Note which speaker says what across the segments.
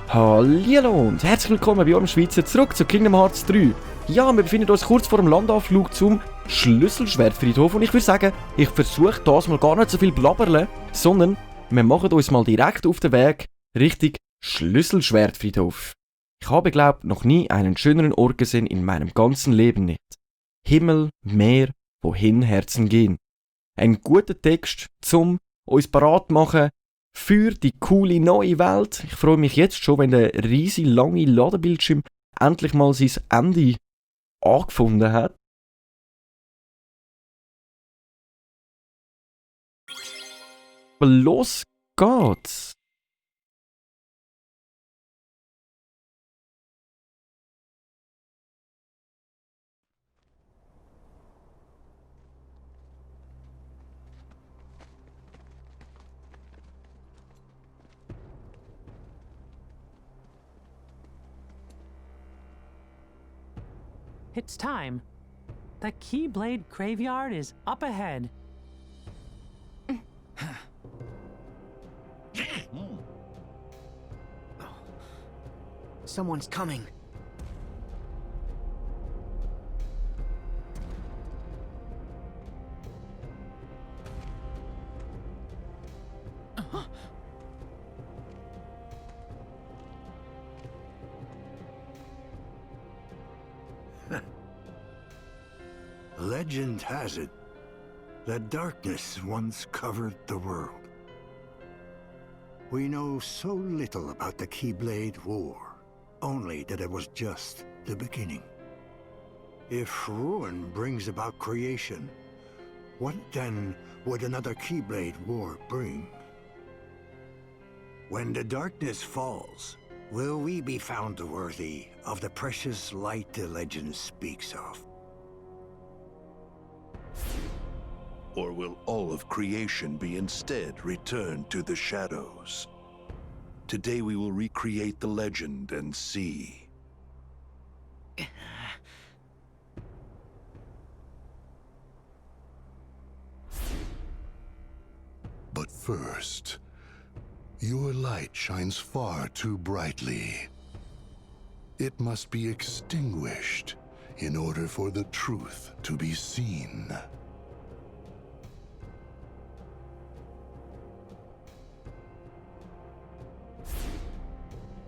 Speaker 1: Hallihallo und herzlich willkommen bei eurem Schweizer zurück zu Kingdom Hearts 3. Ja, wir befinden uns kurz vor dem Landausflug zum Schlüsselschwertfriedhof und ich würde sagen, ich versuche das mal gar nicht so viel blabberle, sondern wir machen uns mal direkt auf den Weg Richtung Schlüsselschwertfriedhof. Ich habe, glaube noch nie einen schöneren Ort gesehen in meinem ganzen Leben nicht. Himmel, Meer, wohin Herzen gehen. Ein guter Text zum uns parat machen für die coole neue Welt. Ich freue mich jetzt schon, wenn der riesig lange Ladebildschirm endlich mal sein Ende angefunden hat. Aber los geht's!
Speaker 2: It's time. The Keyblade Graveyard is up ahead.
Speaker 3: Someone's coming.
Speaker 4: Legend has it that darkness once covered the world. We know so little about the Keyblade War, only that it was just the beginning. If ruin brings about creation, what then would another Keyblade War bring? When the darkness falls, will we be found worthy of the precious light the legend speaks of?
Speaker 5: Or will all of creation be instead returned to the shadows? Today we will recreate the legend and see.
Speaker 6: But first, your light shines far too brightly. It must be extinguished in order for the truth to be seen.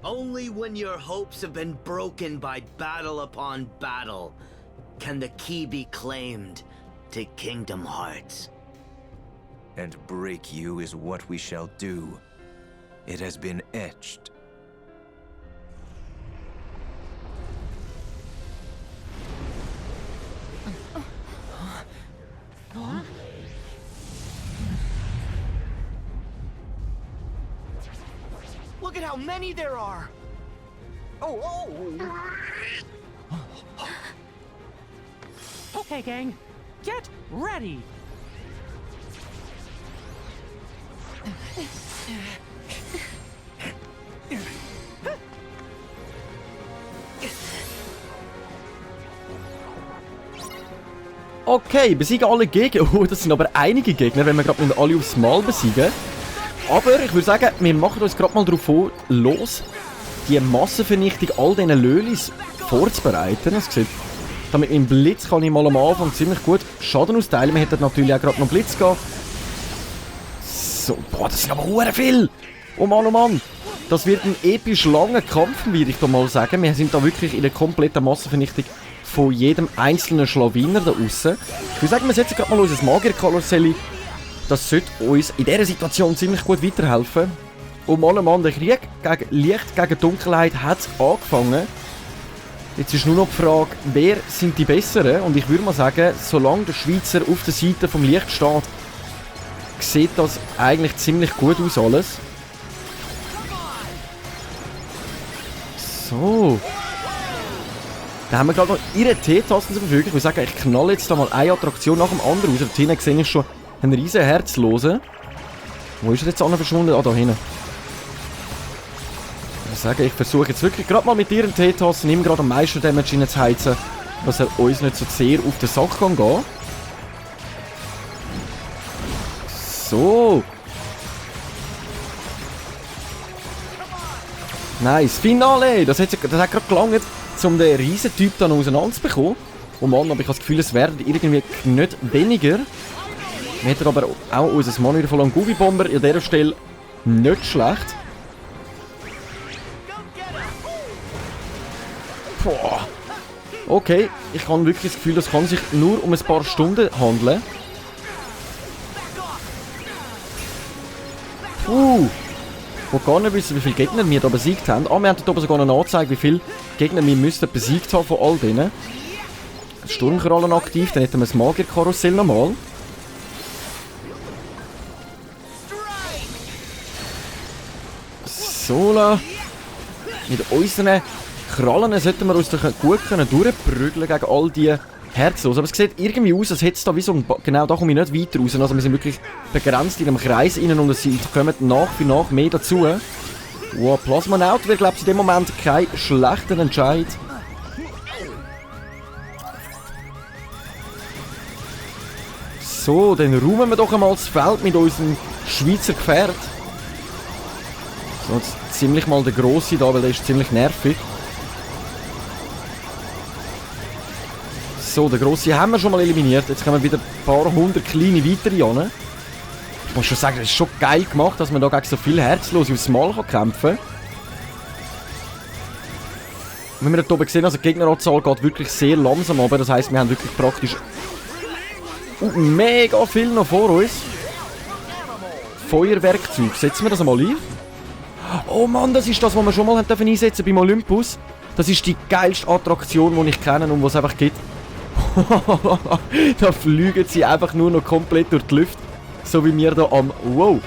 Speaker 3: Only when your hopes have been broken by battle upon battle can the key be claimed to Kingdom Hearts.
Speaker 7: And break you is what we shall do. It has been etched.
Speaker 3: Look at how many there are! Oh!
Speaker 2: Okay, gang, get ready!
Speaker 1: Okay, besiegen alle Gegner. Oh, das sind aber einige Gegner, wenn wir gerade alle aufs Mal besiegen. Aber ich würde sagen, wir machen uns gerade mal darauf los, die Massenvernichtung all diesen Lölis vorzubereiten. Das sieht, damit mit dem Blitz kann ich mal am Anfang ziemlich gut Schaden austeilen. Wir hätten natürlich auch gerade noch Blitz gehabt. So, boah, das sind aber verdammt viel. Oh Mann, oh Mann. Das wird ein episch langer Kampf, würde ich da mal sagen. Wir sind da wirklich in der kompletten Massenvernichtung von jedem einzelnen Schlawiner da draussen. Ich würde sagen, wir setzen gerade mal unser Magierkarussell. Das sollte uns in dieser Situation ziemlich gut weiterhelfen. Und Mann, der Krieg gegen Licht gegen Dunkelheit hat angefangen. Jetzt ist nur noch die Frage, wer sind die Besseren? Und ich würde mal sagen, solange der Schweizer auf der Seite vom Licht steht, sieht das eigentlich ziemlich gut aus alles. So. Da haben wir gerade noch ihre T-Tasten zur Verfügung. Ich würde sagen, ich knalle jetzt da mal eine Attraktion nach dem anderen raus. Dort hinten sehe ich schon einen riesen Herzlosen. Wo ist er jetzt verschwunden? Ah, da hinten. Ich würde sagen, ich versuche jetzt wirklich gerade mal mit ihren T-Tasten immer gerade am meisten Damage reinzuheizen. dass er uns nicht so sehr auf den Sack kann gehen. So. Nice. Finale! Das hat gerade gelangt, um den Riesentyp dann auseinanderzubekommen. Oh Mann, aber ich habe das Gefühl, es werden irgendwie nicht weniger. Wir hätten aber auch unser Mann wieder voll an Gubi-Bomber an dieser Stelle nicht schlecht. Boah. Okay, ich habe wirklich das Gefühl, das kann sich nur um ein paar Stunden handeln. Ich will gar nicht wissen, wie viele Gegner wir hier besiegt haben. Ah, wir haben hier sogar eine Anzeige, wie viele Gegner wir müssten besiegt haben von all denen. Sturmkrallen aktiv, dann hätten wir das Magierkarussell nochmal. So, mit unseren Krallen sollten wir uns doch gut durchprügeln gegen all die Herzlos. Aber es sieht irgendwie aus, als hätte es da wie so ein... Genau, da komme ich nicht weiter raus. Also wir sind wirklich begrenzt in einem Kreis rein und es kommen nach wie nach mehr dazu. Wow, Plasmanaut wäre, glaube ich, in dem Moment kein schlechter Entscheid. So, dann räumen wir doch einmal das Feld mit unserem Schweizer Gefährt. So, jetzt ziemlich mal der Grosse da, weil der ist ziemlich nervig. So, den Grossen haben wir schon mal eliminiert. Jetzt kommen wieder ein paar hundert kleine weitere an. Ich muss schon sagen, das ist schon geil gemacht, dass man da gegen so viele Herzlose aufs Mal kämpfen kann. Wenn wir hier oben sehen, also die Gegneranzahl geht wirklich sehr langsam runter. Das heisst, wir haben wirklich praktisch mega viel noch vor uns. Feuerwerkzeug. Setzen wir das einmal ein. Oh Mann, das ist das, was wir schon mal einsetzen beim Olympus. Das ist die geilste Attraktion, die ich kenne und was es einfach gibt. Da fliegen sie einfach nur noch komplett durch die Luft. So wie wir hier am... Wow!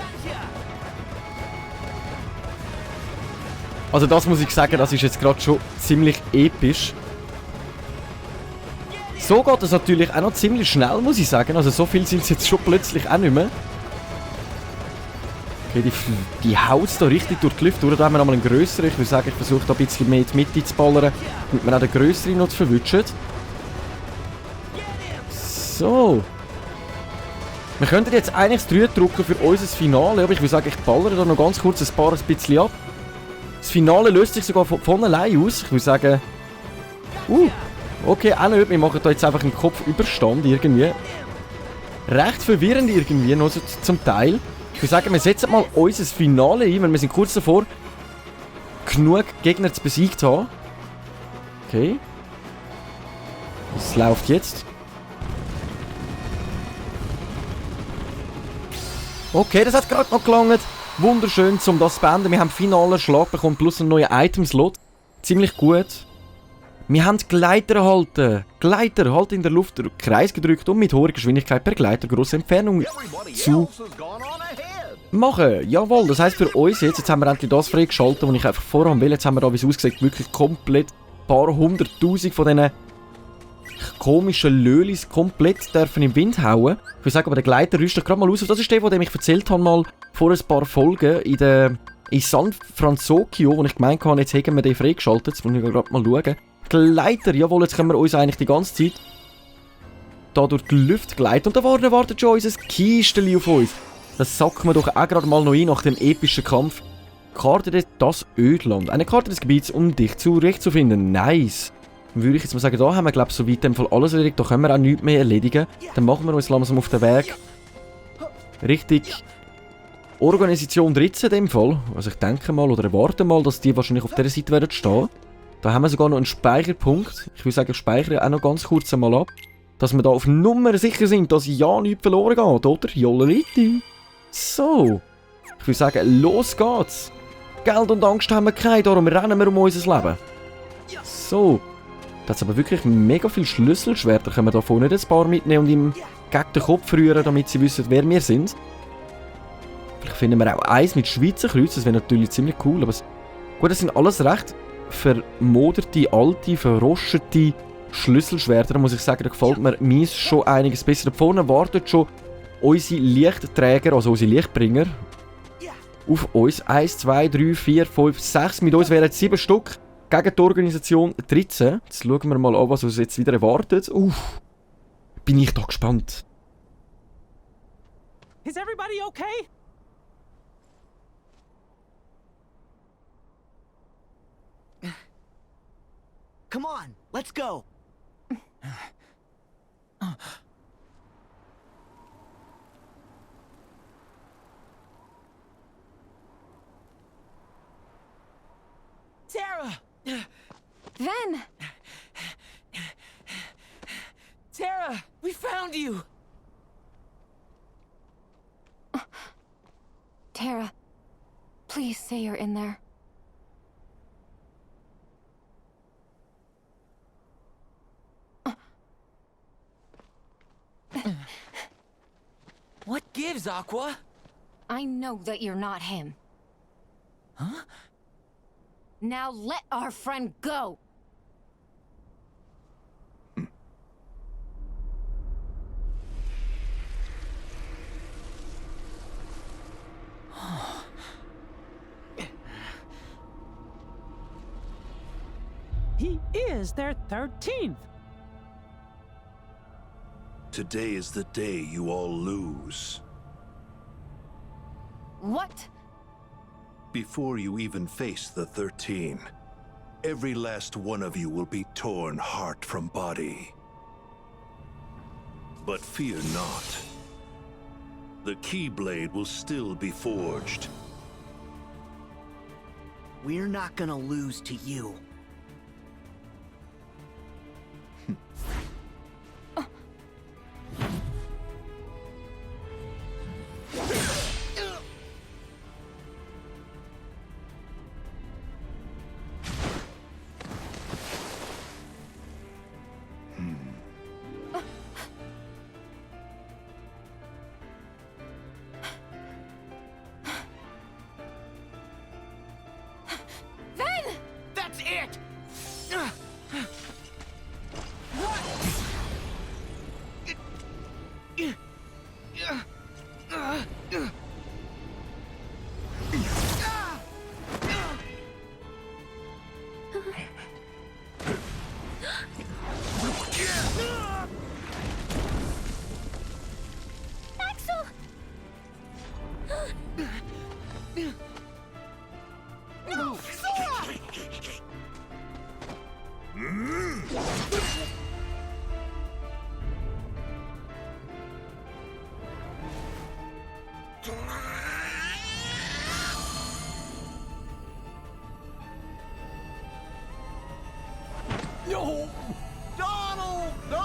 Speaker 1: Also das muss ich sagen, das ist jetzt gerade schon ziemlich episch. So geht es natürlich auch noch ziemlich schnell, muss ich sagen. Also so viel sind es jetzt schon plötzlich auch nicht mehr. Okay, die haut da richtig durch die Luft durch. Da haben wir nochmal einen grösseren. Ich würde sagen, ich versuche da ein bisschen mehr in die Mitte zu ballern, damit wir auch den grösseren noch verwutschen. So. Wir könnten jetzt eigentlich das 3 drücken für unser Finale, aber ich würde sagen, ich ballere da noch ganz kurz ein bisschen ab. Das Finale löst sich sogar von allein aus. Ich würde sagen... okay, auch nicht. Wir machen da jetzt einfach einen Kopfüberstand irgendwie. Recht verwirrend irgendwie, noch so zum Teil. Ich würde sagen, wir setzen mal unser Finale ein, weil wir sind kurz davor, genug Gegner zu besiegt haben. Okay. Was läuft jetzt? Okay, das hat gerade noch gelangt. Wunderschön, um das zu beenden. Wir haben finalen Schlag bekommen, plus einen neuen Item-Slot. Ziemlich gut. Wir haben Gleiter erhalten. Gleiter halt in der Luft Kreis gedrückt und mit hoher Geschwindigkeit per Gleiter grosse Entfernung zu machen. Jawohl, das heisst für uns jetzt haben wir endlich das freigeschaltet, was ich einfach vorhaben will. Jetzt haben wir da, wie es aussieht, wirklich komplett ein paar hunderttausend von diesen komischen Lölis komplett dürfen im Wind hauen. Ich würde sagen, aber der Gleiter rüstet gerade mal aus. Das ist der, den ich erzählt habe mal vor ein paar Folgen in San Francisco, wo ich gemeint habe, jetzt haben wir den freigeschaltet. Jetzt muss ich gerade mal schauen. Gleiter, jawohl, jetzt können wir uns eigentlich die ganze Zeit da durch die Luft gleiten. Und da wartet schon unser Kisteli auf uns. Das sacken wir doch auch gerade mal noch ein nach dem epischen Kampf. Karte das Ödland. Eine Karte des Gebiets, um dich zurechtzufinden. Nice. Würde ich jetzt mal sagen, da haben wir, glaube ich, soweit im Fall alles erledigt. Da können wir auch nichts mehr erledigen. Dann machen wir uns langsam auf den Weg. Richtig Organisation 13 in dem Fall. Also ich denke mal oder erwarte mal, dass die wahrscheinlich auf dieser Seite werden stehen. Da haben wir sogar noch einen Speicherpunkt. Ich würde sagen, ich speichere auch noch ganz kurz einmal ab. Dass wir da auf Nummer sicher sind, dass ja nichts verloren geht, oder? Jolleliti. So. Ich würde sagen, los geht's. Geld und Angst haben wir keine, darum rennen wir um unser Leben. So. Das ist aber wirklich mega viel Schlüsselschwerter. Können wir da vorne ein paar mitnehmen und ihm gegen den Kopf rühren, damit sie wissen, wer wir sind. Vielleicht finden wir auch eins mit Schweizer Kreuz. Das wäre natürlich ziemlich cool. Aber gut, das sind alles recht vermoderte, alte, verrostete Schlüsselschwerter. Da muss ich sagen, da gefällt mir meins schon einiges besser. Da vorne wartet schon unsere Lichtträger, also unsere Lichtbringer, auf uns. 1, 2, 3, 4, 5, 6. Mit uns wären es 7 Stück. gegen die Organisation 13. Jetzt schauen wir mal an, was uns jetzt wieder erwartet. Bin ich da gespannt.
Speaker 2: Is everybody okay?
Speaker 3: Come on, let's go.
Speaker 8: Tara!
Speaker 9: Ven!
Speaker 8: Tara! We found you!
Speaker 9: Tara, please say you're in there.
Speaker 8: What gives, Aqua?
Speaker 9: I know that you're not him.
Speaker 8: Huh?
Speaker 9: Now let our friend go!
Speaker 2: He is their 13th.
Speaker 5: Today is the day you all lose.
Speaker 9: What?
Speaker 5: Before you even face the 13, every last one of you will be torn heart from body. But fear not. The Keyblade will still be forged.
Speaker 3: We're not gonna lose to you. That's it!
Speaker 9: Axel! No! Sora!
Speaker 8: No! Donald! No!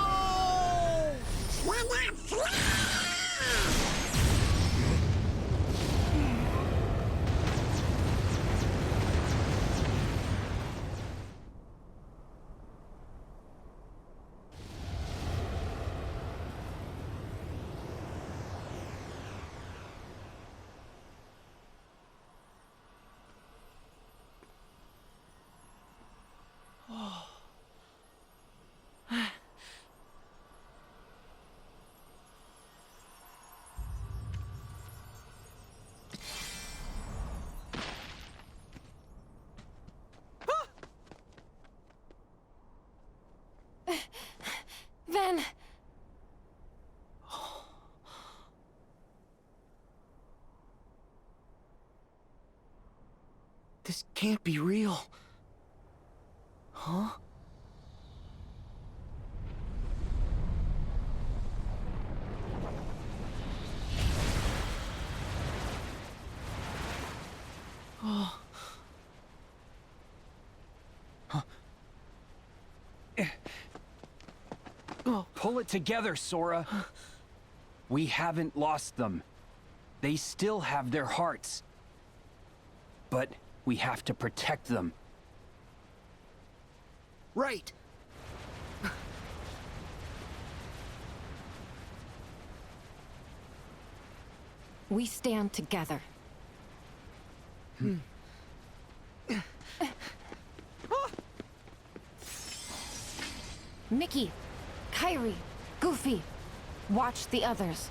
Speaker 9: Ven!
Speaker 3: This can't be real. Huh?
Speaker 10: Pull it together, Sora. We haven't lost them. They still have their hearts. But we have to protect them.
Speaker 3: Right.
Speaker 9: We stand together. Mickey, Kairi, Goofy, watch the others.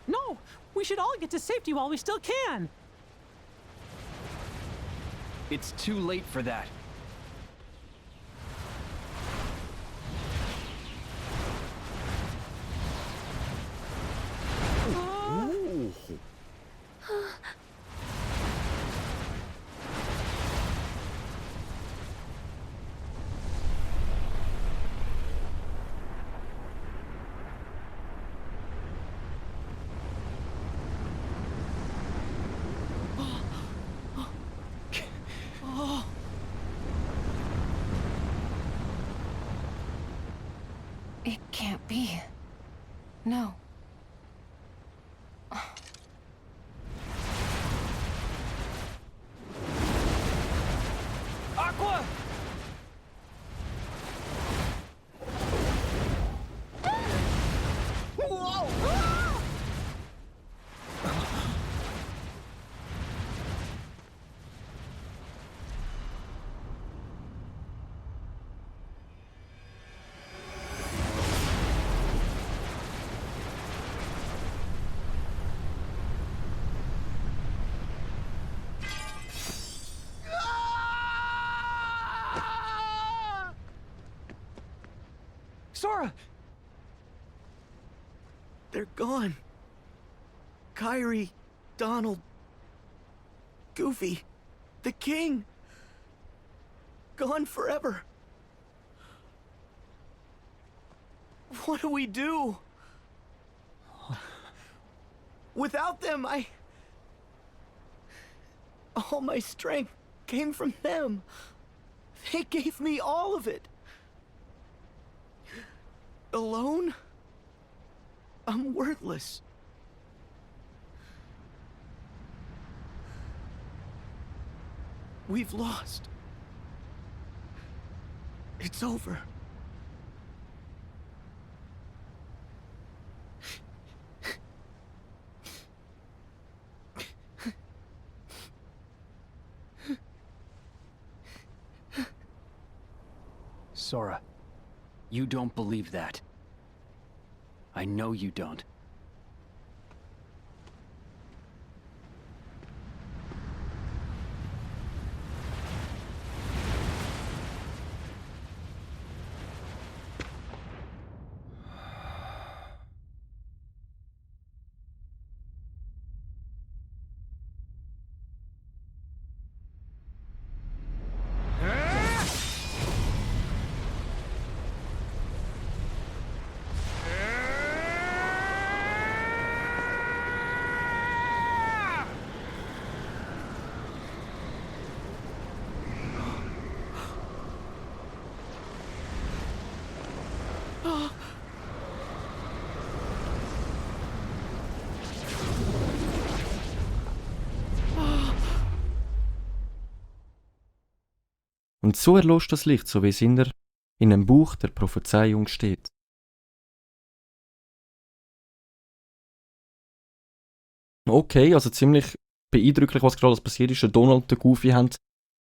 Speaker 2: No! We should all get to safety while we still can!
Speaker 10: It's too late for that.
Speaker 9: It can't be. No.
Speaker 10: Aqua! Sora!
Speaker 3: They're gone. Kyrie, Donald, Goofy, the king. Gone forever. What do we do? Without them, all my strength came from them. They gave me all of it. Alone? I'm worthless. We've lost. It's over.
Speaker 10: Sora, you don't believe that. I know you don't.
Speaker 1: Und so erlosch das Licht, so wie es in einem Buch der Prophezeiung steht. Okay, also ziemlich beeindruckend, was gerade passiert ist. Der Donald und der Goofy haben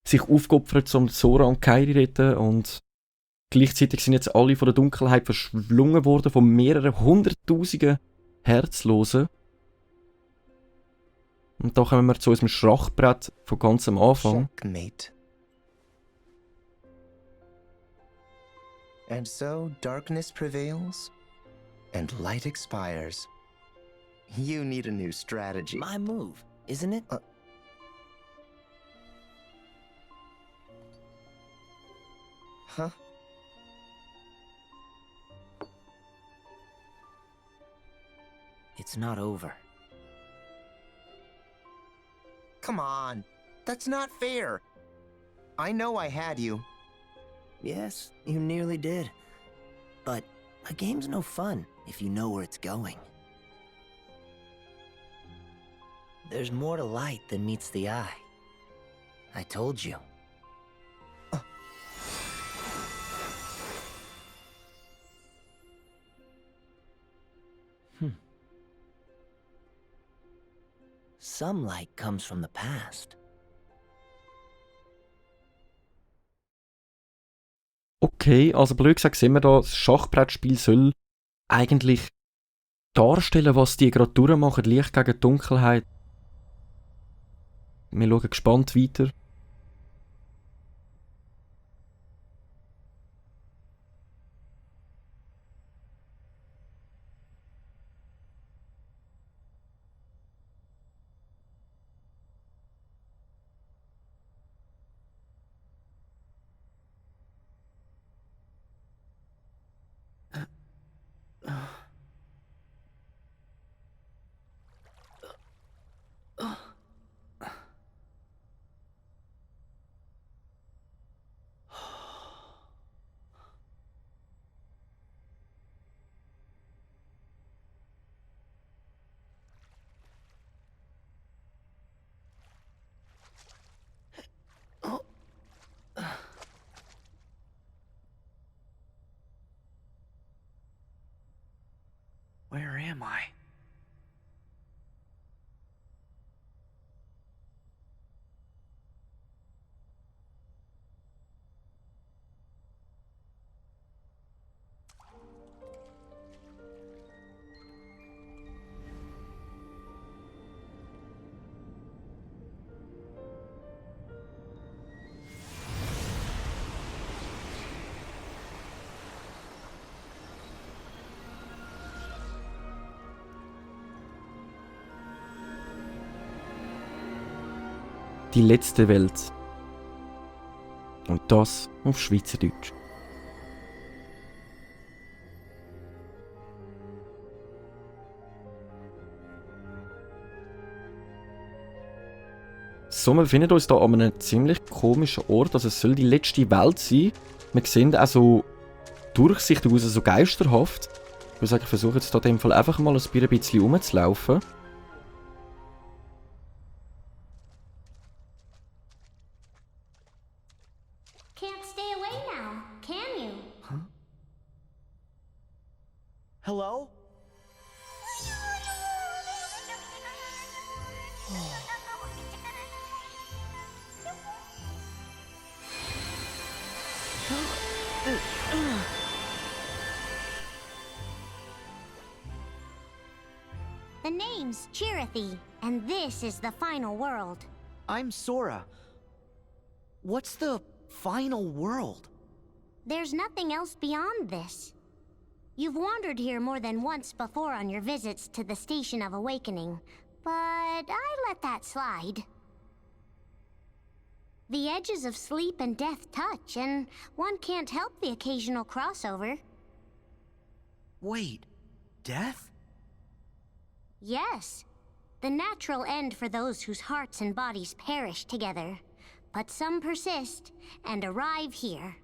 Speaker 1: sich aufgeopfert, um Sora und Kairi zu retten, und gleichzeitig sind jetzt alle von der Dunkelheit verschlungen worden, von mehreren hunderttausenden Herzlosen. Und da kommen wir zu unserem Schachbrett von ganz am Anfang.
Speaker 7: Checkmate. And so darkness prevails, and light expires. You need a new strategy.
Speaker 3: My move, isn't it?
Speaker 7: Huh?
Speaker 3: It's not over.
Speaker 7: Come on, that's not fair. I know I had you.
Speaker 3: Yes, you nearly did. But a game's no fun if you know where it's going. There's more to light than meets the eye. I told you. Some light comes from the past.
Speaker 1: Okay, also blöd gesagt sehen wir da, das Schachbrettspiel soll eigentlich darstellen, was die gerade durchmachen, Licht gegen Dunkelheit. Wir schauen gespannt weiter.
Speaker 3: Where am I?
Speaker 1: Die letzte Welt. Und das auf Schweizerdeutsch. So, wir befinden uns hier an einem ziemlich komischen Ort. Also es soll die letzte Welt sein. Wir sehen auch so durchsichtig aus, so geisterhaft. Ich würde sagen, ich versuche jetzt hier in dem Fall einfach mal ein bisschen rumzulaufen.
Speaker 11: Can't stay away now, can you?
Speaker 3: Hello?
Speaker 11: The name's Chirithy, and this is the final world.
Speaker 3: I'm Sora. What's the final world?
Speaker 11: There's nothing else beyond this. You've wandered here more than once before on your visits to the Station of Awakening, but I let that slide. The edges of sleep and death touch, and one can't help the occasional crossover.
Speaker 3: Wait, death?
Speaker 11: Yes, the natural end for those whose hearts and bodies perish together. But some persist and arrive here.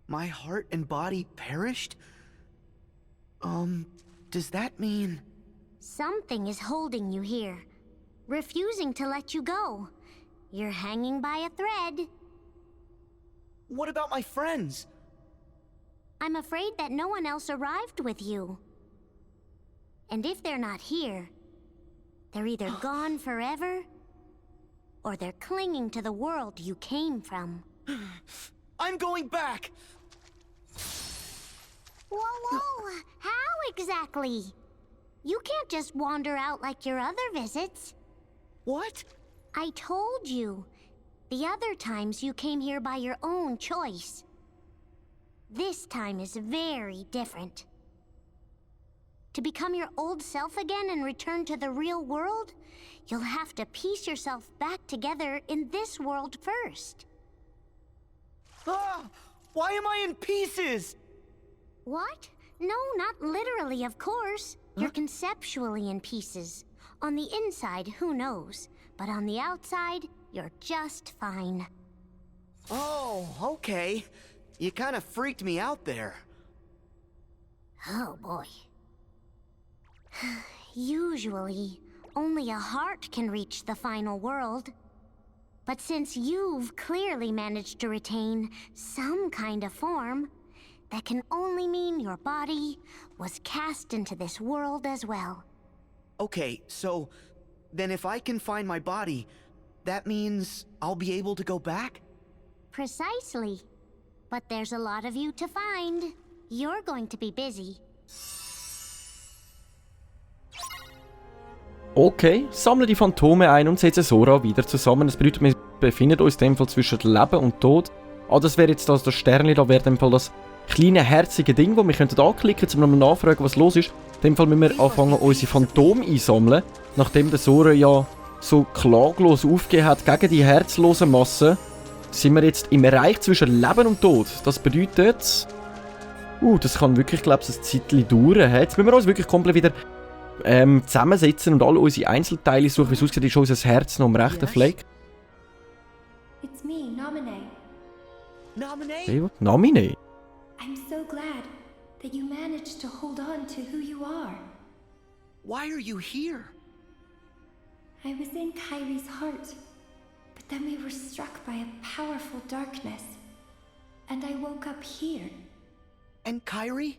Speaker 3: My heart and body perished? Does that mean...
Speaker 11: Something is holding you here, refusing to let you go. You're hanging by a thread.
Speaker 3: What about my friends?
Speaker 11: I'm afraid that no one else arrived with you. And if they're not here, they're either gone forever, or they're clinging to the world you came from.
Speaker 3: I'm going back!
Speaker 11: Whoa! How exactly? You can't just wander out like your other visits.
Speaker 3: What?
Speaker 11: I told you. The other times you came here by your own choice. This time is very different. To become your old self again and return to the real world, you'll have to piece yourself back together in this world first.
Speaker 3: Ah! Why am I in pieces?
Speaker 11: What? No, not literally, of course. You're conceptually in pieces. On the inside, who knows? But on the outside, you're just fine.
Speaker 3: Oh, okay. You kind of freaked me out there.
Speaker 11: Oh boy. Usually, only a heart can reach the final world. But since you've clearly managed to retain some kind of form, that can only mean your body was cast into this world as well.
Speaker 3: Okay, so then if I can find my body, that means I'll be able to go back?
Speaker 11: Precisely. But there's a lot of you to find. You're going to be busy.
Speaker 1: Okay, sammeln die Phantome ein und setzen Sora wieder zusammen. Das bedeutet, wir befinden uns in dem Fall zwischen Leben und Tod. Ah, das wäre jetzt das Sternchen, da wäre in dem Fall das kleine herzige Ding, wo wir anklicken könnten, um nochmal nachfragen, was los ist. In dem Fall müssen wir anfangen, unsere Phantome einsammeln. Nachdem der Sora ja so klaglos aufgegeben hat gegen die herzlosen Massen, sind wir jetzt im Bereich zwischen Leben und Tod. Das bedeutet... das kann wirklich, glaube ich, ein Zeitchen dauern. Jetzt müssen wir uns wirklich komplett wieder zusammensetzen und alle unsere Einzelteile suchen. Wie es aussieht, ist unser Herz noch am rechten Fleck.
Speaker 12: It's me, Naminé.
Speaker 3: Naminé?
Speaker 1: Hey, Naminé?
Speaker 12: I'm so glad that you managed to hold on to who you are.
Speaker 3: Why are you here?
Speaker 12: I was in Kairi's heart, but then we were struck by a powerful darkness, and I woke up here.
Speaker 3: And Kairi?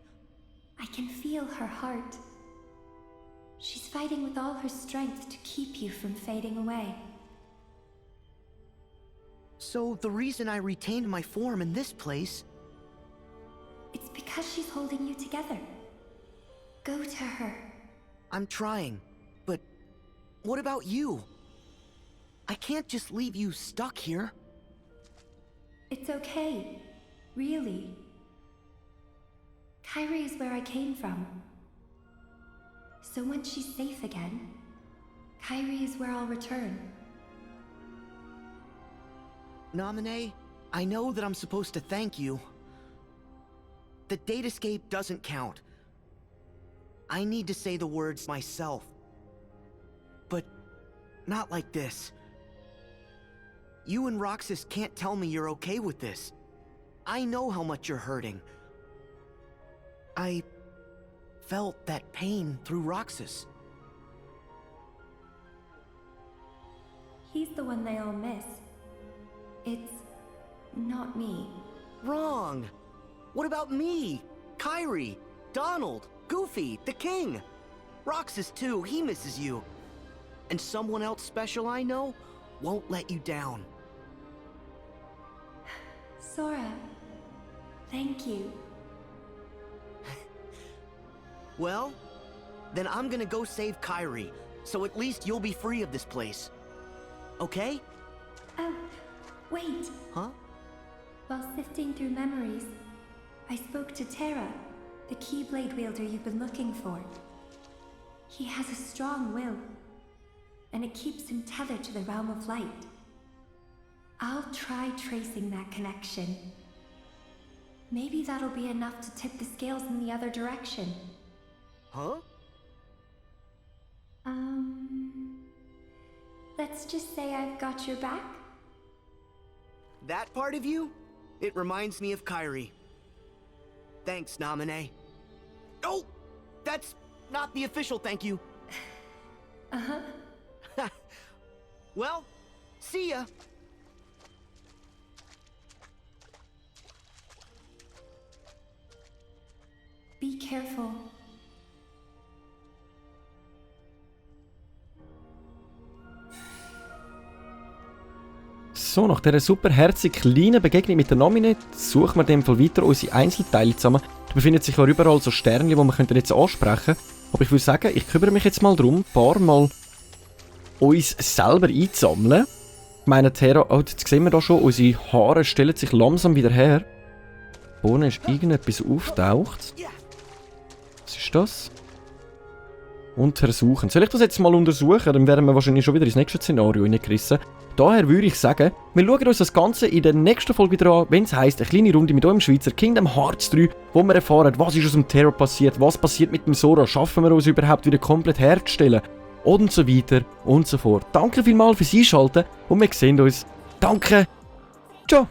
Speaker 12: I can feel her heart. She's fighting with all her strength to keep you from fading away.
Speaker 3: So the reason I retained my form in this place...
Speaker 12: It's because she's holding you together. Go to her.
Speaker 3: I'm trying, but what about you? I can't just leave you stuck here.
Speaker 12: It's okay. Really. Kairi is where I came from. So when she's safe again, Kairi is where I'll return.
Speaker 3: Naminé, I know that I'm supposed to thank you. The datascape doesn't count. I need to say the words myself. But not like this. You and Roxas can't tell me you're okay with this. I know how much you're hurting. I felt that pain through Roxas.
Speaker 12: He's the one they all miss. It's not me.
Speaker 3: Wrong! What about me? Kairi, Donald, Goofy, the King. Roxas too, he misses you. And someone else special I know won't let you down.
Speaker 12: Sora, thank you.
Speaker 3: Well, then I'm gonna go save Kairi, so at least you'll be free of this place. Okay?
Speaker 12: Oh, wait.
Speaker 3: Huh?
Speaker 12: While sifting through memories, I spoke to Terra, the Keyblade wielder you've been looking for. He has a strong will, and it keeps him tethered to the realm of light. I'll try tracing that connection. Maybe that'll be enough to tip the scales in the other direction.
Speaker 3: Huh?
Speaker 12: Let's just say I've got your back.
Speaker 3: That part of you? It reminds me of Kairi. Thanks, Naminé. Oh! That's not the official thank you.
Speaker 12: Uh-huh.
Speaker 3: Well, see ya.
Speaker 12: Be careful.
Speaker 1: So, nach dieser super herzigen kleinen Begegnung mit der Naminé suchen wir in dem Fall weiter unsere Einzelteile zusammen. Da befinden sich ja überall so Sterne, die wir jetzt ansprechen können. Aber ich würde sagen, ich kümmere mich jetzt mal darum, ein paar Mal uns selber einzusammeln. Ich meine, Terra, oh, jetzt sehen wir da schon, unsere Haare stellen sich langsam wieder her. Vorne ist irgendetwas auftaucht. Was ist das? Untersuchen. Soll ich das jetzt mal untersuchen? Dann wären wir wahrscheinlich schon wieder ins nächste Szenario hineingerissen. Daher würde ich sagen, wir schauen uns das Ganze in der nächsten Folge wieder an, wenn es heisst, eine kleine Runde mit eurem Schweizer Kingdom Hearts 3, wo wir erfahren, was ist aus dem Terror passiert, was passiert mit dem Sora, schaffen wir uns überhaupt wieder komplett herzustellen und so weiter und so fort. Danke vielmals fürs Einschalten und wir sehen uns. Danke. Ciao.